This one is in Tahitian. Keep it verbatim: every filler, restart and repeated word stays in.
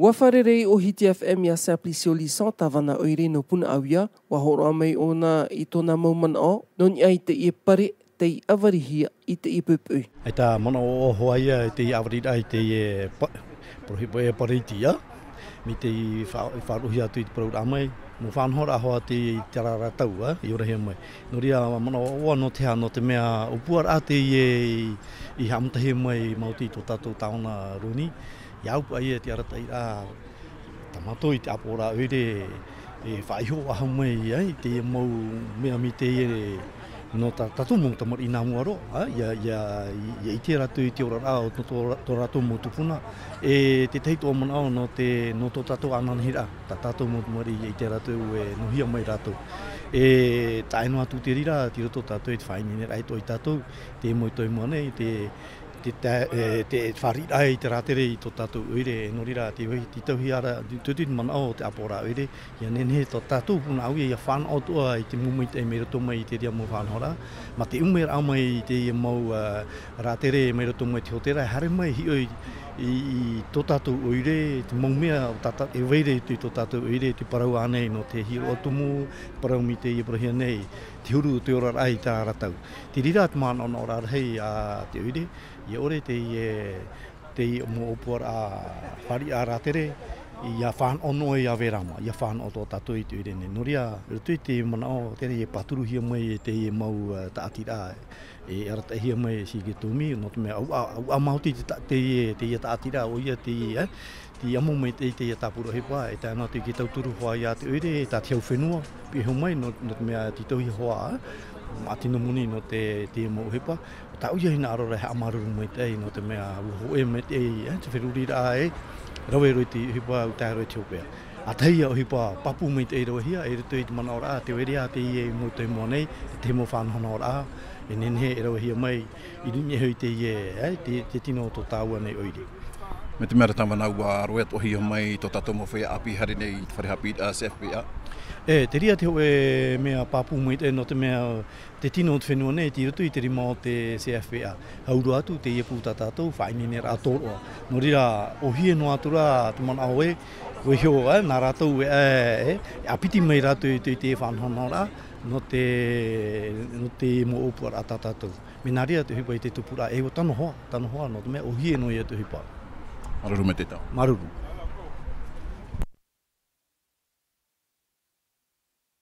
ʻUa fārerei ʻo Hiti F M iā Simplicio Lisson, tāvana ʻoire nō Punaʻauia, ʻua hōroʻa mai ʻōna i tōna mau manaʻo, nō niʻa i teie pare tei ʻavarihia i teie poʻipoʻi. E tā manaʻo ʻoʻoʻo hoʻi ia i teie ʻavariraʻa i teie pa-, porohi-, e pare iti ia, mai tei fa-, faʻaruʻi atu i te parauraʻa mai, mau faʻanahoraʻa hoʻi teie i terā ra tau, ā, i orahia mai. Nō reira, manaʻo ʻoʻoʻo nō te aha, nō te mea ʻōpuaraʻa teie i, i haʻamatahia mai maoti i tō tātou tāvana roni, ʻia au paʻi ia te arataʻiraʻa tā mātou i te ʻāpoʻoraʻa ʻoire e faʻaiho faʻahou mai ai, teie mau mea mai teie nō tā tātou mau tamariʻi nā mua roa, ā, ʻia, ʻia, ʻia ʻite rātou i te oraraʻa o tō, tō, tō rātou mau tupuna, e te tahi atoʻa manaʻo nō te, nō tō tātou ananahi ra, tā tātou mau tamariʻi ʻia ʻite rātou e nō hea mai rātou. E tae noa atu te reira, tei roto tātou i te faʻaineineraʻa atoʻa ia tātou, te mau i te mau nei, te, te, te, e, te fāriʻiraʻa i te rātere i tō tātou ʻoire, nō reira, te vai, te tauihaʻa ra, te, te, te manaʻo o te ʻāpoʻoraʻa ʻoire, ʻia nehenehe tō tātou Punaʻauia ʻia fānaʻo atoʻa i te mau maitaʻi mai roto mai i te reira mau faʻanahoraʻa, mā te ʻumeraʻa mai i teie mau, ā, rātere mai roto mai te hōtēra, e haere mai hiʻo i, i, i tō tātou ʻoire, te mau mea o tā tā-, e vai ra i tō tātou ʻoire, te parau ānei nō te hiʻo tumu, parau mai teie parahia nei, te huru o te oraraʻa i terā ra tau. Te reira te manaʻonaʻoraʻa rahi a te ʻoire, ʻia ʻore teie, teie mau ʻōpuaraʻa fāriʻiraʻa rātere, ʻia fānaʻo noa ʻia vērā mā, ʻia fānaʻo atoʻa tātou i te ʻoire nei. Nō reira, i roto i te manaʻo, terā e pāturuhia mai e teie mau, ā, tāʻatiraʻa, e arataʻihia mai e Sīkē Tōmi, nō te mea, ʻauaʻa, ʻauaʻa maoti te ta-, teie, teie tāʻatiraʻa, ʻoia teie, ā, tei amo mai te, teie tāpura ʻohipa, e tae noa atu i te tauturu hoʻi ia te ʻoire, tā te hau fenua, pihaʻi iho mai, nō, nō te mea tītauhia hoʻi, ā, māʻa tino moni nō te, te mau ʻohipa, tāʻu ia hinaʻaro ra e haʻamāuruuru maitaʻi, nō te mea ʻua hōʻē maitaʻi, ē, te feruriraʻa e rave roa i te ʻohipa, ʻua tae roa i te hopeʻa. ʻA tahi ia ʻohipa pāpū maitaʻi e ravehia, i roto i te manaʻoraʻa, tē vai ra teie i mua i te moa nei, te tahi mau faʻanahonahoraʻa, e nehenehe e ravehia mai, i niʻa iho i teie, ē, te, te tino o tō tāua nei ʻoire. Mai te mea ra tāvana ʻua roaʻa atoʻahia mai tō tātou mau feiā ʻāpī haere nei i te fare haʻapiʻiraʻa C F P A. E, te reira te hōʻē mea pāpū maitaʻi nō te mea te tino o te fenua nei, tei roto i te rima o te C F P A. Hau roa atu, teie pū tā tātou, faʻaineineraʻa tōroʻa. Nō reira, ʻōhie noa atu ra te manaʻo ē, ʻua hiʻo, ē, nā rātou ē, ē, e ʻāpiti mai rātou i te, i te faʻanahonahoraʻa, nō te, nō te mau ʻōpuaraʻa tā tātou. Mea nā reira te ʻohipa i te tupuraʻa, e ʻua tano hoʻi, tano hoʻi, nō te mea ʻōhie noa ia te ʻohipa. Māuruuru maitaʻi. Māuruuru.